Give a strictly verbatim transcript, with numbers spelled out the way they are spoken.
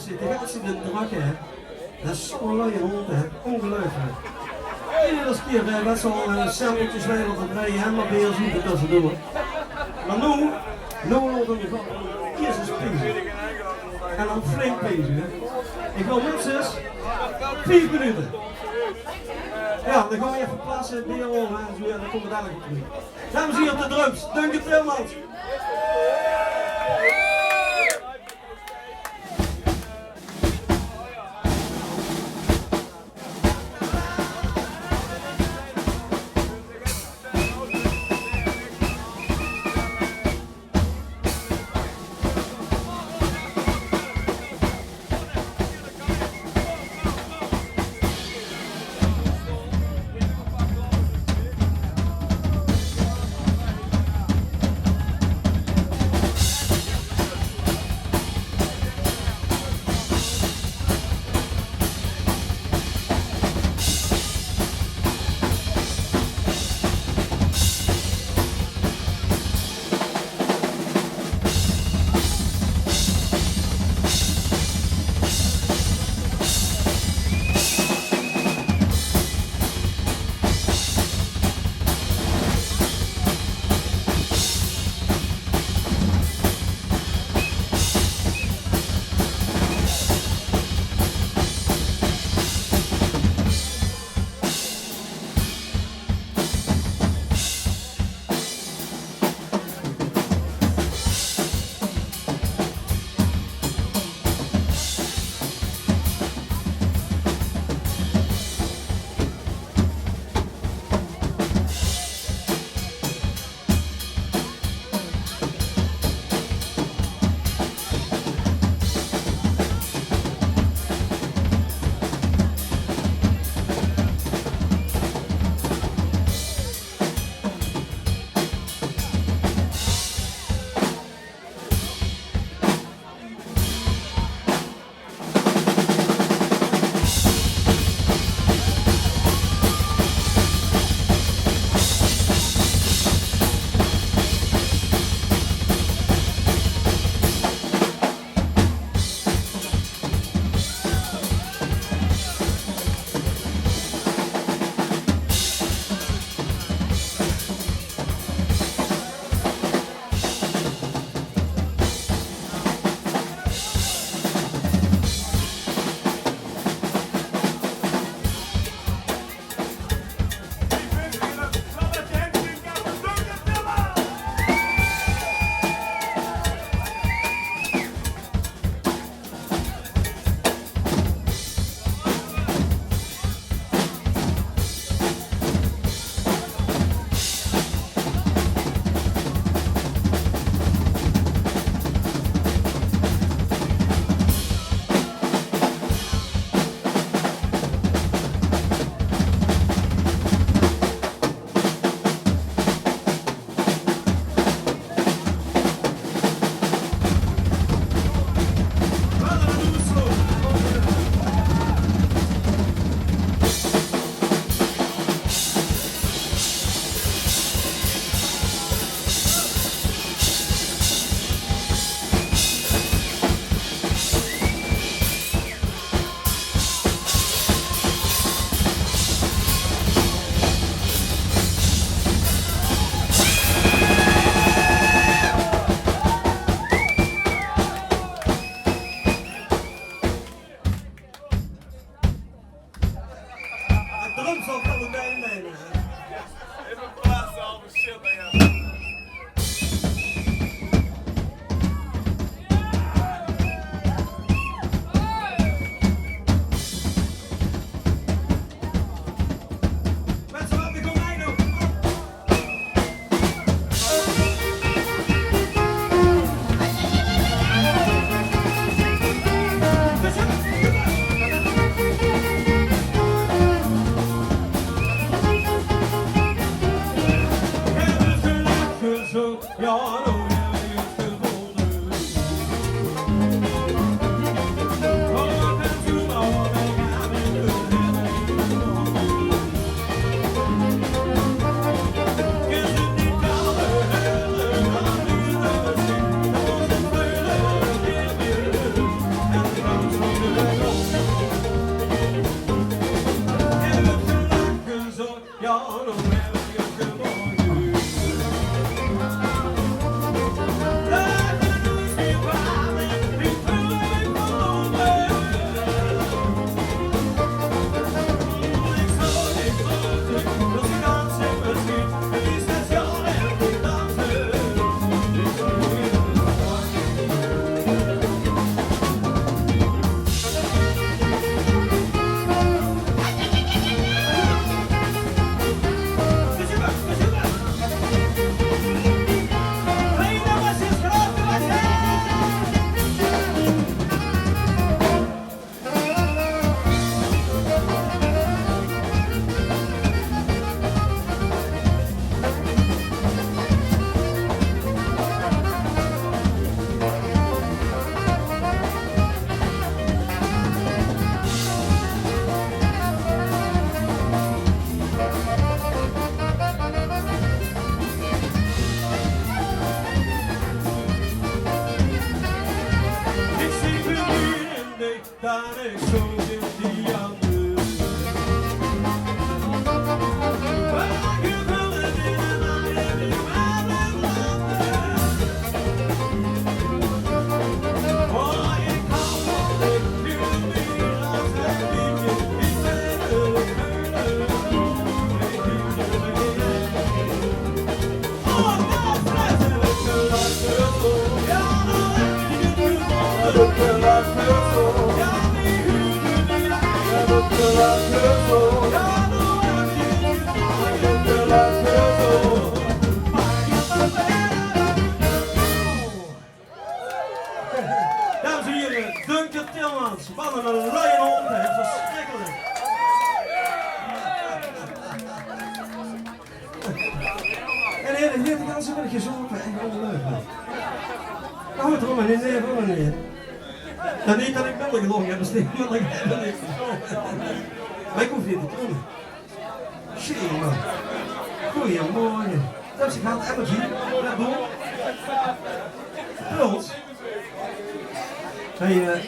Zit de ganse dag drök, hè. Det is zo'n luie hóndj, hè. Óngeluifelik. Eder kier, hè, det zal, eh, sempeltjes wei wat verdrieje, hè, mer beer zoete tössedoor. Mer noe, noe laote v'r 'm gewoon ieës ins pinze. En dan flink pinze, hè. Ich wil minstens vief minute. Jao, dan gaon v'r effe plasse, beer haole en zoe, en dan kómme v'r dalik weer trök. Dames en hiere, op de drums, Duncan Timmermans. Dames en hiere, Duncan Tilmans. Wat 'ne luie hóndj, hè. Versjrikkelik. En hae haet de ganse middig gezaope, ech óngeluifelik. Mer good, Roman, nae, nae, Roman, nae. Neet det ich billig gedrónke höb, bestemt, mer ich höb neet gezaope. Mer ich hoof neet te kómme. Sjoen, man. Goeiemorge. Det is gaar Emma Jean. Red Bull. Pils. Hey, eh,